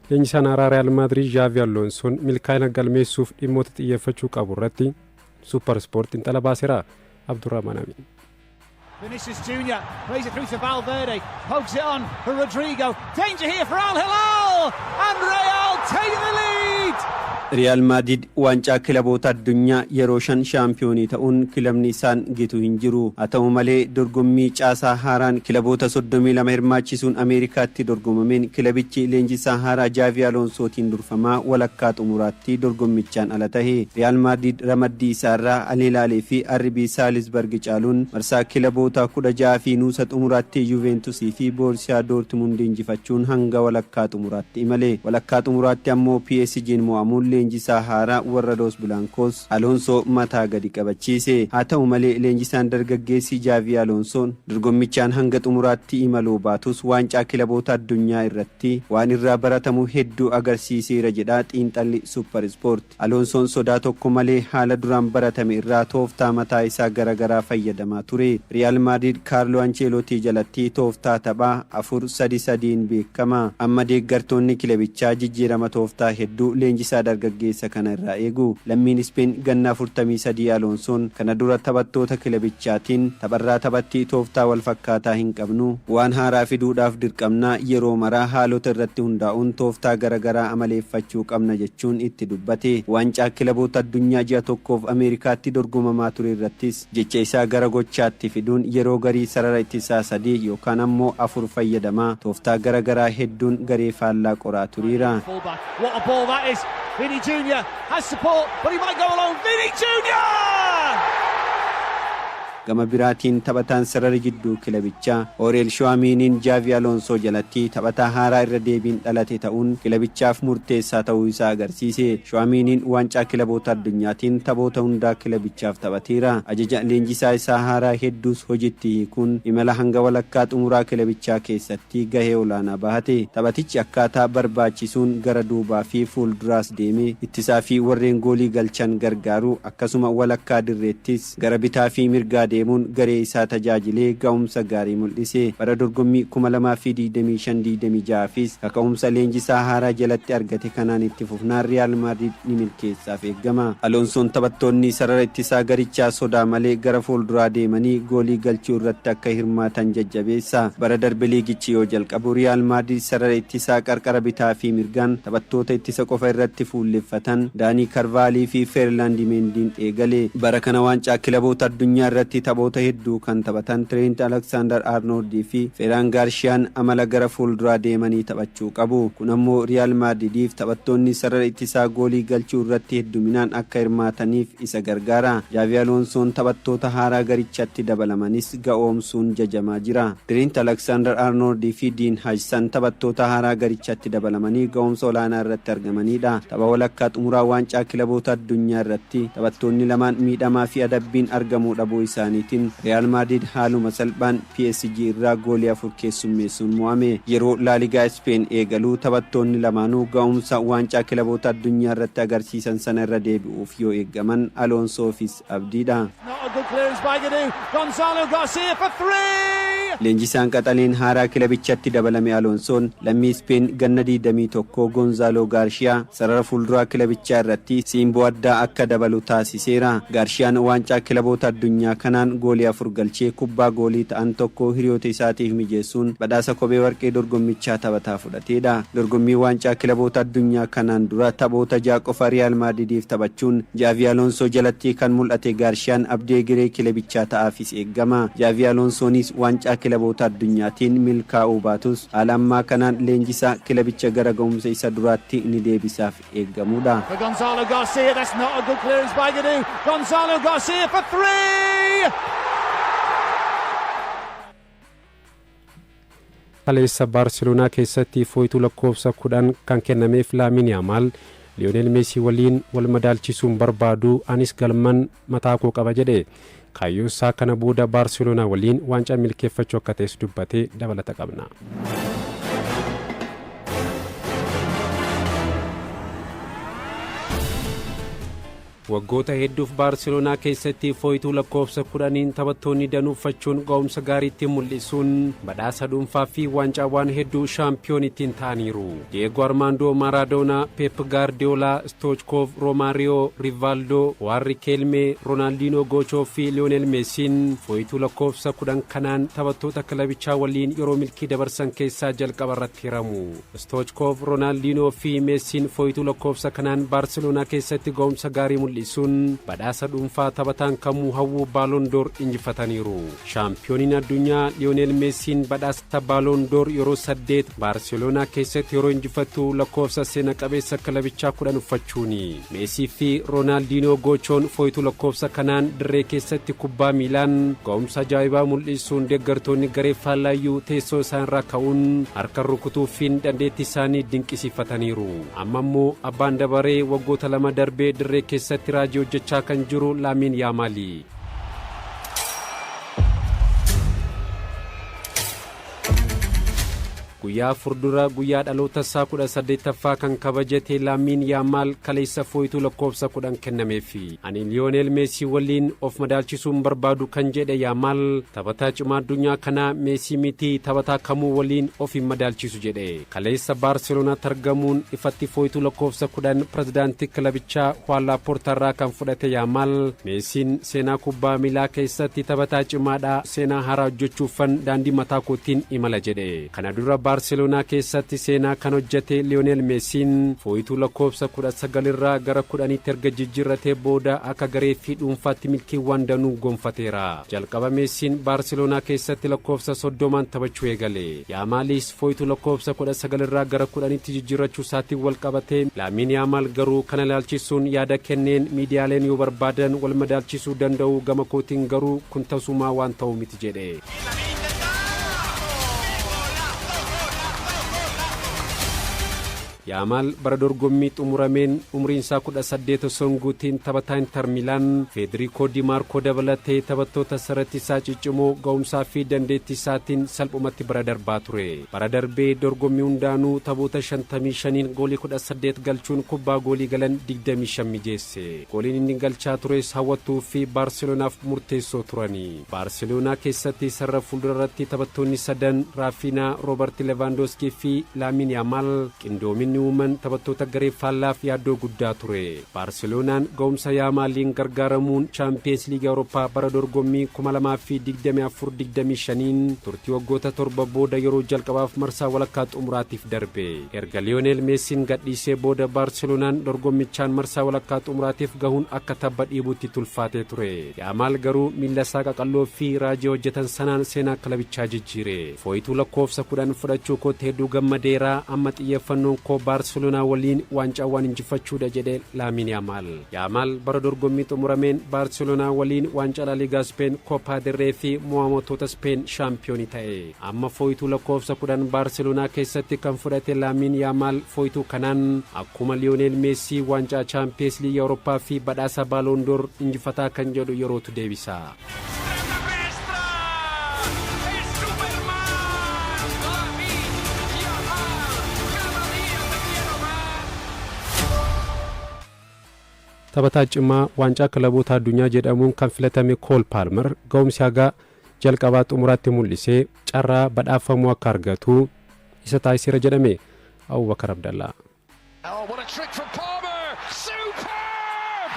Leenjisaan haaraa Riyaal Maadriid Zhaavii Alloonsoon milkaa'ina galmeessuuf dhimmoota xiyyeeffachuu qabu irratti Suuppar Ispoort xiinxala baaseera. Abdurrahman Amin. Vinicius Junior plays it through to Valverde, pokes it on for Rodrigo. Danger here for Al Hilal, and Real take the lead. Riyaal Maadriid waancaa kilaboota addunyaa yeroo 5 shaampiyoonii ta'uun kilabni isaan gitu hin jiru. Haa ta'u malee dorgommii caasaa haaraan kilaboota 32 hirmaachisuun Ameerikaatti dorgomameen kilabichi leenjisaa haaraa Jaavii Aloonsootiin durfamaa walakkaa xumuraatti dorgommichaan ala tahe. Riyaal Maadriid ramaddii isaarraa Al Hilaalii fi RB Saalisbarg caaluun marsaa kilaboota 16 fi nuusa xumuraatti Juuveentusii fi Boorsiyaa Doortimund injifachuun hanga walakkaa xumuraatti imale. Walakkaa xumuraatti ammoo PSG'n mo'amuun leenjisaa haaraa warra Loos Bilaankoos Aloonsoo mataa gadi qabachiise. Haa ta'u malee leenjisaan dargaggeessi Jaavii Aloonsoon dorgommichaan hanga xumuraatti imaluu baatus waancaa kilaboota addunyaa irratti waan irraa baratamu hedduu agarsiiseera jedha xiinxalli Suppar Ispoort. Aloonsoon sodaa tokko malee haala duraan baratame irraa tooftaa mataa isaa garagaraa fayyadamaa ture. Riyaal Maadriid Kaarloo Ancheelootii jalatti tooftaa taphaa 4-3-3n beekama. Amma deeggartoonni kilabichaa jijjiirama tooftaa hedduu leenjisaa dargaggeessa kana irraa eegu. Lammiin Ispeen ganna 43 Aloonsoon kana dura taphattoota kilabichaatiin tapharraa taphatti tooftaa wal fakkaataa hin qabnu, waan haaraa fiduudhaaf dirqamna, yeroo maraa haalota irratti hundaa'uun tooftaa garagaraa amaleeffachuu qabna jechuun itti dubbate. Waancaa kilaboota addunyaa ji'a tokkoof Ameerikaatti dorgomamaa ture irrattis jecha isaa gara gochaatti fiduun yeroo garii sarara ittisaa 3 yookaan ammoo 4 fayyadamaa tooftaa garagaraa hedduun garee faallaa qoraa turiira. Fullback, what a ball that is. Vini Junior has support, but he might go alone. Vini Junior! Gama biraatiin taphataan sarara jidduu kilabichaa Ooreel Shuwaamiiniin Jaavii Aloonsoo jalatti taphataa haaraa irra deebiin dhalate ta'uun kilabichaaf murteessaa ta'uu isaa agarsiise. Shuwaamiiniin waancaa kilaboota addunyaatiin taphoota hundaa kilabichaaf taphateera. Ajaja leenjisaa isaa haaraa hedduus hojitti hiikuun imala hanga walakkaa xumuraa kilabichaa keessatti gahee olaanaa bahate. Taphatichi akkaataa barbaachisuun gara duubaa fi fuulduraas deemee ittisaa fi warreen goolii galchan gargaaru, akkasuma walakkaa dirreettis gara bitaa fi mirgaa deemuun garee isaa tajaajilee ga'umsa gaarii mul'ise. Bara dorgommii 2025-26fis kaka'umsa leenjisaa haaraa jalatti argate kanaan itti fufnaan Riyaal Maadriid ni milkeessaaf eegama. Aloonsoon taphattoonni sarara ittisaa garichaa sodaa malee gara fuulduraa deemanii goolii galchuu irratti akka hirmaatan jajjabeessa. Bara darbe liigichi yoo jalqabu Riyaal Maadriid sarara ittisaa qarqara bitaa fi mirgaan taphattoota ittisa qofa irratti fuulleffatan Daanii Karvaalii fi Feerlaandi Meendiin eegale. Bara kana waancaa kilaboota addunyaa irratti taphoota hedduu kan taphatan Tireent Aleksaandar Aarnoldii fi Feeraan Gaarshiyaan amala gara fuulduraa deemanii taphachuu qabu. Kun ammoo Riyaal Maadridiif taphattoonni sarara ittisaa goolii galchuu irratti hedduminaan akka hirmaataniif isa gargaara. Jaavii Aloonsoon taphattoota haaraa garichatti dabalamanis ga'oomsuun jajamaa jira. Tireent Aleksaandar Aarnoldii fi Diin Hajsan taphattoota haaraa garichatti dabalamanii ga'umsa olaanaa irratti argamanidha. Tapha walakkaa xumuraa waancaa kilaboota addunyaa irratti taphattoonni lamaan miidhamaa fi adabbiin argamuu dhabuu isaaniitiin Riyaal Maadriid haaluma salphaan PSG irraa goolii 4 keessummeessuun mo'ame. Yeroo Laaligaa Ispeen eegalu taphattoonni lamaanuu ga'umsa waancaa kilaboota addunyaa irratti agarsiisan sana irra deebi'uuf yoo eegaman Aloonsoofis abdiidha. Not a good clearance by Gadu. Gonzalo Garcia for three! Leenjisaan qaxaleen haaraa kilabichatti dabalame Aloonsoon lammii Ispeen ganna 21 Gonzaaloo Gaarshiyaa sarara fuulduraa kilabichaa irratti siimboo addaa akka dabalu taasiseera. Gaarshiyaan waancaa kilaboota addunyaa kanaan goolii 4 galchee kubbaa goolii ta'an tokko hiriyoota isaatiif mijeessuun badhaasa kophee warqee dorgommichaa taphataa fudhateedha. Dorgommii waancaa kilaboota addunyaa kanaan dura taphoota 6 qofa Riyaal Maadridiif taphachuun Jaavii Aloonsoo jalatti kan mul'ate Gaarshiyaan abdii egeree kilabichaa ta'aafis eegama. Jaavii Aloonsoonis waancaa kilaboota addunyaatiin milkaa'uu baatus haala ammaa kanaan leenjisaa kilabicha gara ga'umsa isa duraatti ni deebisaaf eegamuudha. For Gonzalo Garcia, that's not a good clearance by Gadu. Gonzalo Garcia for three! Kaleessa Baarseloonaa keessatti fooyituu lakkoofsa 10 kan kennameef Laamin Yaamaal Liyoonel Meesii waliin wal madaalchisuun barbaadu, anis galman mataa koo qaba jedhe. Kaayyoon isaa kana booda Baarseloonaa waliin waancaa milkeeffachuu akka ta'es dubbatee dabalata qabna. Waggoota hedduuf Baarseloonaa keessatti fooyituu lakkoofsa 10n taphattoonni danuu uffachuun ga'umsa gaariitti mul'isuun badhaasa dhuunfaa fi waancaawwan hedduu shaampiyoon ittiin ta'aniiru. Diego Armaandoo Maaradoonaa, Pep Gaardiyoolaa, Stoochkoof, Romaariyoo, Rivaaldoo, Waarri Keelmee, Roonaaldinoo Goochoo fi Liyoonel Meesiin fooyituu lakkoofsa 10 kanaan taphattoota kilabichaa waliin yeroo milkii dabarsan keessaa jalqaba irratti hiramu. Stoochkoof, Roonaaldinoo fi Meesiin fooyituu lakkoofsa kanaan Baarseloonaa keessatti ga'umsa gaarii mul'isuun badhaasa dhuunfaa taphataan kamuu hawwuu Baaloon Door injifataniiru. Shaampiyooniin addunyaa Liyoonel Meesiin badhaasa Baaloon Door yeroo saddeet Baarseloonaa keessatti yeroo injifatu lakkoofsa seena qabeessa kilabichaa 10 uffachuuni. Meesii fi Roonaaldinoo Goochoon fooyituu lakkoofsa kanaan dirree keessatti kubbaa miilaan ga'umsa ajaa'ibaa mul'isuun deeggartoonni garee faallaayyuu teessoo isaanirraa ka'uun harka rukutuufiin dandeettii isaanii dinqisiifataniiru. Amma immoo abbaan dabaree waggoota 2 darbee dirree keessatti raajii hojjechaa kan jiru Laamiin Yaamaali. Guyyaa 4 dura guyyaa dhaloota isaa 18ffaa kan kabajate Laamiin Yaamaal kaleessa fooyituu lakkoofsa 10 kennameefi. "Ani Liyoonel Meesii waliin of madaalchisuun barbaadu" kan jedhe Yaamaal, "taphataa cimaa addunyaa kanaa Meesii miti, taphataa kamuu waliin of hin madaalchisu" jedhe. Kaleessa Baarselonaatti argamuun ifatti fooyituu lakkoofsa 10 pirezidaantii kilabichaa Juan Laaportaarraa kan fudhate Yaamaal, "Meesiin seenaa kubbaa miilaa keessatti taphataa cimaadha. Seenaa haaraa hojjechuufan daandii mataa kootiin imala" jedhe. Kana dura Baarseloonaa keessatti seenaa kan hojjete Liyoonel Meesiin fooyituu lakkoofsa 19 irraa gara 10tti erga jijjiirratee booda akka garee fi dhuunfaatti milkiiwwan danuu gonfateera. Jalqaba Meesiin Baarseloonaa keessatti lakkoofsa 30n taphachuu eegale. Yaamaalis fooyituu lakkoofsa 19 irraa gara 10tti jijjiirrachuu isaatiin wal qabatee, Laamiin Yaamaal garuu kana ilaalchisuun yaada kenneen, "Miidiyaaleen yoo barbaadan wal madaalchisuu danda'u, gama kootiin garuu kun tasumaa waan ta'u miti" jedhe. Yaamaal bara dorgommii xumurameen umriin isaa 18 osoo hin guutiin taphataa Inter Milaan Feederiikoo Dimaarkoo dabalatee taphattoota sarratti isaa ciccimoo ga'umsaa fi dandeettii isaatiin salphumatti bara darbaa ture. Bara darbee dorgommii hundaanuu taphoota 55n goolii 18 galchuun kubbaa goolii galan 25 mijeesse. Gooliin inni galchaa tures hawwattuu fi Baarselonaaf murteessoo turani. Baarseloonaa keessatti sarara fuuldura irratti taphattoonni sadan, Raafiinaa, Rooberti Levaandooskii fi Laamiin Yaamaal, qindoominni uuman taphattoota garee faallaaf yaaddoo guddaa ture. Baarseloonaan ga'umsa Yaamaaliin gargaaramuun Chaampiyeens Liigii Awurooppaa bara dorgommii 2024-25 turtii waggoota 7 booda yeroo jalqabaaf marsaa walakkaa xumuraatiif darbe. Erga Liyoonel Meesiin gadhiisee booda Baarseloonaan dorgommichaan marsaa walakkaa xumuraatiif gahuun akka tabba dhiibuutti tulfaatee ture. Yaamaal garuu miilla isaa qaqalloo fi raajii hojjetan sanaan seenaa kilabichaa jijjiire. "Fooyituu lakkoofsa 10 fudhachuu kootti hedduu gammadeera. Amma xiyyeeffannoon koo Baarseloonaa waliin waancaawwan injifachuudha" jedhe Laamiin Yaamaal. Yaamaal bara dorgommii xumurameen Baarseloonaa waliin waancaa Laaliigaa Speen, Koopaa Dirree fi mo'amtoota Speen shaampiyoonii ta'e. Amma fooyituu lakkoofsa 10 Baarseloonaa keessatti kan fudhate Laamiin Yaamaal fooyituu kanaan akkuma Liyoonel Meesii waancaa Chaampiyeens Liigii Awurooppaa fi badhaasa Baaloondoor injifataa kan jedhu yerootu deebisa. ¡Extraterrestre! ¡Es Superman! ¡Lamine Yamal! ¡Cada día te quiero más! Taphataa cimaa waancaa kilaboota addunyaa jedhamuun kan filatame Kool Paalmer ga'umsi hagaa jalqabaa xumuraatti mul'isee carraa badhaafamuu akka argatu isa taasiseera jedhame. Abubakar Abdallaa. Oh, what a trick from Palmer! Superb!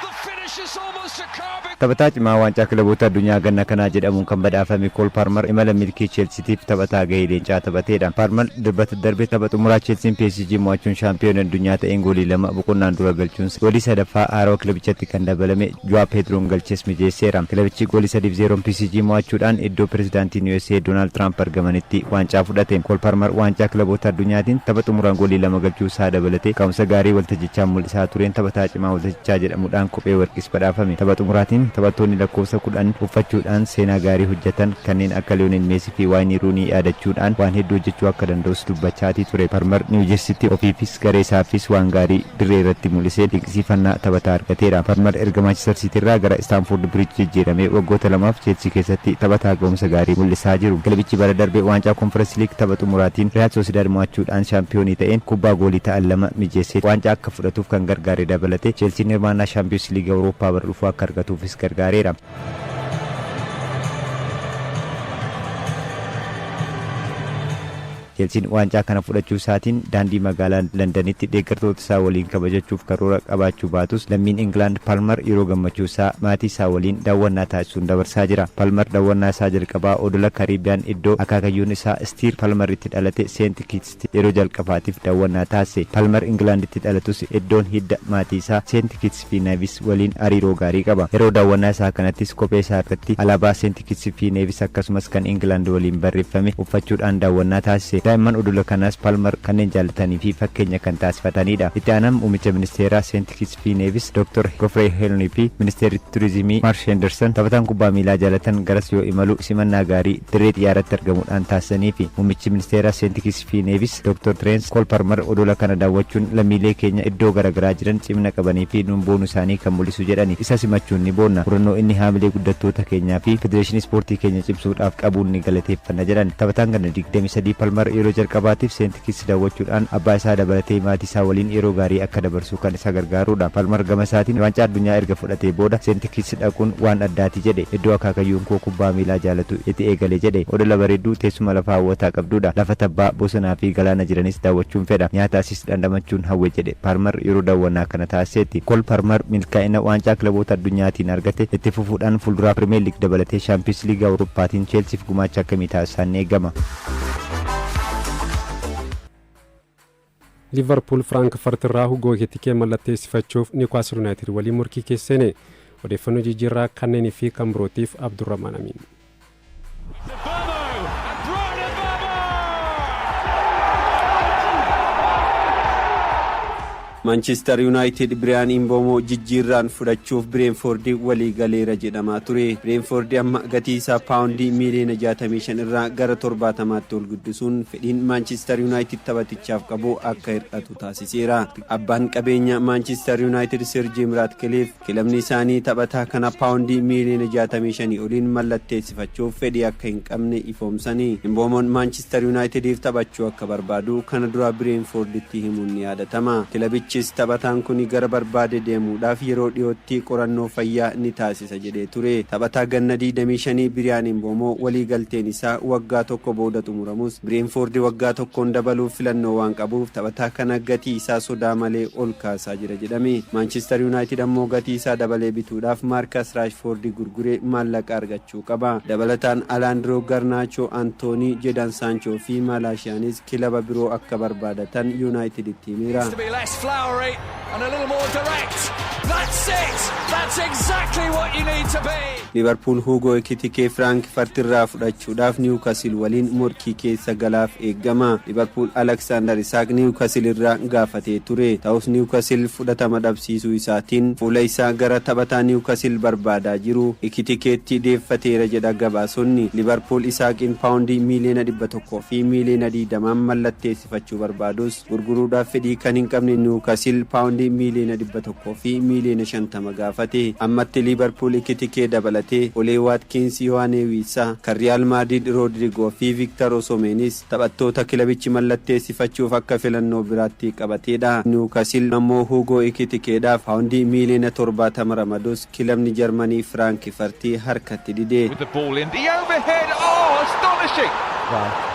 The finish is almost a carbon. Taphataa cimaa waancaa kilaboota addunyaa ganna kanaa jedhamuun kan badhaafame Kool Paarmar imala milkii Cheelsiitiif taphataa gahee leencaa taphateedha. Paarmar Dilbata darbe tapha xumuraa Cheelsiin PSG mo'achuun shaampiyoona addunyaa ta'een goolii lama boqonnaan dura galchuun goolii sadaffaa haarawaa kilabichatti kan dabalame Jo'aa Peedroon galches mijeesseera. Kilabichi goolii 3-0 PSG mo'achuudhaan iddoo pirezidaantiin USA Doonaald Tiraamp argamanitti waancaa fudhate. Kool Paarmar waancaa kilaboota addunyaatiin tapha xumuraan goolii lama galchuu isaa dabalatee ka'umsa gaarii waltajjichaa mul'isaa tureen taphataa cimaa waltajjichaa jedhamuudhaan kophee warqiis badhaafame. Tapha xumuraatiin taphattoonni lakkoofsa 10 uffachuudhaan seenaa gaarii hojjetan kanneen akka Liyoonel Meesii fi Waayinii Ruunii yaadachuudhaan waan hedduu hojjechuu akka danda'us dubbachaatii ture. Palmer Niiw Jersiitti ofiifis garee isaafis waan gaarii dirree irratti mul'isee dinqisiifannaa taphataa argateera. Palmer erga Maanchister Siitiirraa gara Istaanfoord Biriij jijjiiramee waggoota lamaaf Cheelsii keessatti taphataa ga'umsa gaarii mul'isaa jiru. Kilabichi bara darbe waancaa Konferensi Liig tapha xumuraatiin Riyaal Soosidaad mo'achuudhaan shaampiyoonii ta'een kubbaa goolii ta'an lama mijeessee waancaa akka fudhatuuf kan gargaare dabalatee Cheelsiin hirmaannaa Shaampiyoonsi Liigii Awurooppaa bara dhufuu akka argatuufis gargaareera. Cheelsiin waancaa kana fudhachuu isaatiin daandii magaalaa Landanitti deeggartoota isaa waliin kabajachuuf karoora qabaachuu baatus, lammiin Ingilaand Palmer yeroo gammachuu isaa maatii isaa waliin daawwannaa taasisuun dabarsaa jira. Palmer daawwannaa isaa jalqabaa odola Kariibiyaan iddoo akaakayyuun isaa Istiir Palmer itti dhalate Seent Kiitsitti yeroo jalqabaatiif daawwannaa taasise. Palmer Ingilaanditti dhalatus iddoon hidda maatii isaa Seent Kiits fi Neevis waliin hariiroo gaarii qaba. Yeroo daawwannaa isaa kanattis kophee isaa irratti alaabaa Seent Kiits fi Neevis akkasumas kan Ingilaand waliin barreeffame uffachuudhaan daawwannaa taasise. Daa'imman odola kanaas Palmer kanneen jaallatanii fi fakkeenya kan taasifatanidha. Itti aanaan muummicha ministeeraa Seent Kiits fi Neevis Dr. Gofrey Heelnii fi ministeerri turizimii Marsh Henderson taphataan kubbaa miilaa jaalatan garas yoo imalu simannaa gaarii dirree xiyyaaraatti argamuudhaan taasisanii fi muummichi ministeeraa Seent Kiits fi Neevis Dr. Trens Cole Palmer odola kana daawwachuun lammiilee keenya iddoo garaagaraa jiran cimina qabanii fi nuun boonu isaanii kan mul'isu jedhani. Isa simachuun ni boonna. Murannoo inni haamilee guddattoota keenyaa fi federeeshinii ispoortii keenya cimsuudhaaf qabuun ni galateeffanna jedhan. Taphataan ganna 23 Palmer yeroo jalqabaatiif Seent Kiits daawwachuudhaan abbaa isaa dabalatee maatii isaa waliin yeroo gaarii akka dabarsu kan isa gargaarudha. Palmer gama isaatiin waancaa addunyaa erga fudhatee booda Seent Kiits dhaquun waan addaati jedhe. Iddoo akaakayyuun koo kubbaa miilaa jaalatu itti eegale jedhe. Odola bareedduu teessuma lafaa hawwataa qabdudha. Lafa tabbaa, bosonaa fi galaana jiranis daawwachuun fedha. Nyaata asis dhandhamachuun hawwe jedhe Palmer yeroo daawwannaa kana taasisetti. Cole Palmer milkaa'ina waancaa kilaboota addunyaatiin argate itti fufuudhaan fuulduraa Pirimeer Liig dabalatee Shaampiyoons Liigii Awurooppaatiin Cheelsiif gumaacha akkamii taasisaan ni eegama. Liverpool Firaankfurt irraa Hugoo Ekitikee mallatteessifachuuf Niwukaasil Yuunaayitid waliin morkii keessa seene. Odeeffannoo jijjiirraa kanneenii fi kan birootiif Abdurrahman Amiin. Mbeumo and Bryan Mbeumo! Manchester United Biriyaan Imboomoo jijjiirraan fudhachuuf Bireenfoordi walii galeera jedhamaa ture. Bireenfoordi amma gatii isaa paawundii miiliyoona 65 irraa gara 70tti ol guddisuun fedhiin Manchester United taphatichaaf qabu akka hir'atu taasiseera. Abbaan qabeenya Manchester United Sir Jim Ratcliffe kilabni isaanii taphataa kana paawundii miiliyoona 65 oliin mallatteessifachuuf fedhii akka hin qabne ifoomsanii. Imboomoon Manchester Unitediif taphachuu akka barbaadu kana dura Bireenfoorditti himuun ni yaadatama. Kilabichis taphataan kun gara barbaade deemuudhaaf yeroo dhiyootti qorannoo fayyaa ni taasisa jedhee ture. Taphataa ganna 25 Biriyaan Imboomoo walii galteen isaa waggaa tokko booda xumuramus, Bireenfoordi waggaa tokkoon dabaluuf filannoo waan qabuuf taphataa kana gatii isaa sodaa malee ol kaasaa jira jedhame. Manchester United ammoo gatii isaa dabalee bituudhaaf Maarkas Raashfoordi gurguree maallaqa argachuu qaba. Dabalataan Alaandroo Garnaachoo, Antoonii, Jedan Saanchoo fi Maalaashiyaanis kilaba biroo akka barbaadatan Yuunaayitiditti himeera. To be less flowery and a little more direct. That's it! That's exactly what you need to be! Liverpool Hugo Ekitikee Firaankfurt irraa fudhachuudhaaf Niwukasil waliin morkii keessa galaaf eeggama. Liverpool Aleksaandar Isaak Niwukasil irraa gaafatee ture. Ta'us Niwukasil fudhatama dhabsiisuu isaatiin fuula isaa gara taphataa Niwukasil barbaadaa jiru Ekitikeetti deeffateera jedha gabaasonni. Liverpool Isaaqiin paawundii miiliyoona 100 fi miiliyoona 20 mallatteessifachuu barbaadus, gurguruudhaaf fedhii kan hin qabne Niwukasil paawundii miiliyoona 100 fi miiliyoona 50 gaafate. Ammatti Liverpool Ekitikee dabalatee Olee Watkins, Yohaane Wiisaa, kan Riyaal Maadrid Roodrigoo fi Viktar Osomeenis taphattoota kilabichi mallatteessifachuuf akka filannoo biraatti qabateedha. Niwukasil ammoo Hugo Ekitikeedhaaf paawundii miiliyoona 70 ramadus kilabni Jarmanii Firaankifart harkatti dide. With the ball in the overhead. Oh, astonishing!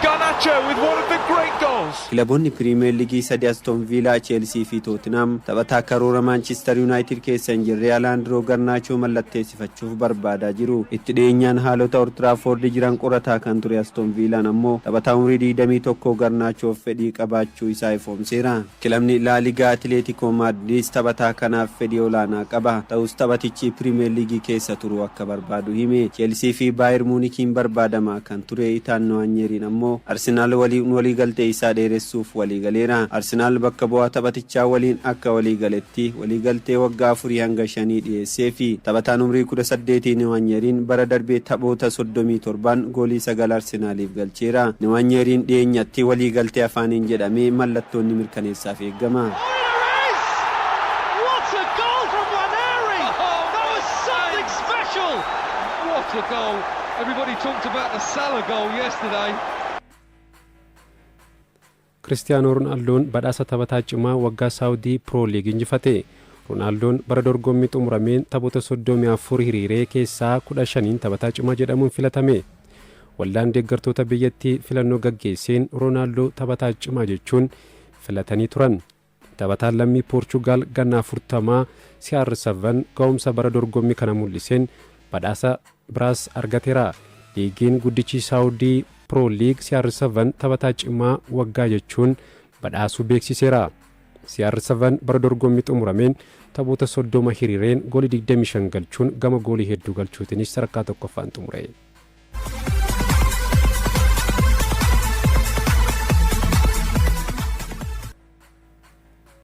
Garnacho with one of the great goals. Kilaboonni Piriimeer Liigii sadi, Aston Villaa, Cheelsii fi Tootinam, taphataa karoora Maanchister Yuunaayitid keessa hin jirre Alaandroo Garnaachoo mallatteessifachuuf barbaadaa jiru. Itti dhiyeenyaan haalota Old Trafford jiran qorataa kan ture Aston Villaan ammoo taphataa umurii 21 Garnaachoof fedhii qabaachuu isaa ifoomseera. Kilabni Laa Ligaa Atileetikoo Maadriidis taphataa kanaaf fedhii olaanaa qaba. Ta'us taphatichi Piriimeer Liigii keessa turuu akka barbaadu hime. Cheelsii fi Baayir Muunikiin barbaadamaa kan ture Itaan Niwaanyeeriin ammoo Arsenaal waliin waliigaltee isaa dheeressuuf waliigaleera. Arsenaal bakka bu'aa taphatichaa waliin akka waliigaletti waliigaltee waggaa 4 hanga 5 dhiyeessee fi taphataan umrii 18 Niwaanyeeriin bara darbee taphoota 37n goolii 9 Arsenaaliif galcheera. Niwaanyeeriin dhiyeenyatti waliigaltee afaaniin jedhamee mallattoonni mirkaneessaaf eegama. What a goal from Nwaneri! That was something special! What a goal! Everybody talked about the Salah goal yesterday. Kiristiyaanoo Roonaaldoo badhaasa taphataa cimaa waggaa Saawudii Piroo Liig injifate. Roonaaldoo bara dorgommii xumurameen taphoota 34 hiriiree keessaa 15n taphataa cimaa jedhamuun filatame. Waldaan deeggartoota biyyattii filannoo gaggeesseen Roonaaldoo taphataa cimaa jechuun filatanii turan. Taphataan lammii Poorchugaal ganna 40 CR7 ga'umsa bara dorgommii kana mul'iseen badhaasa biraas argateera. Liigiin guddichi Saawudii Piroo Liig CR7 taphataa cimaa waggaa jechuun badhaasuu beeksiseera. CR7 bara dorgommii xumurameen taphoota 30 hiriireen goolii 25 galchuun gama goolii hedduu galchuutiinis sadarkaa tokkoffaan xumure.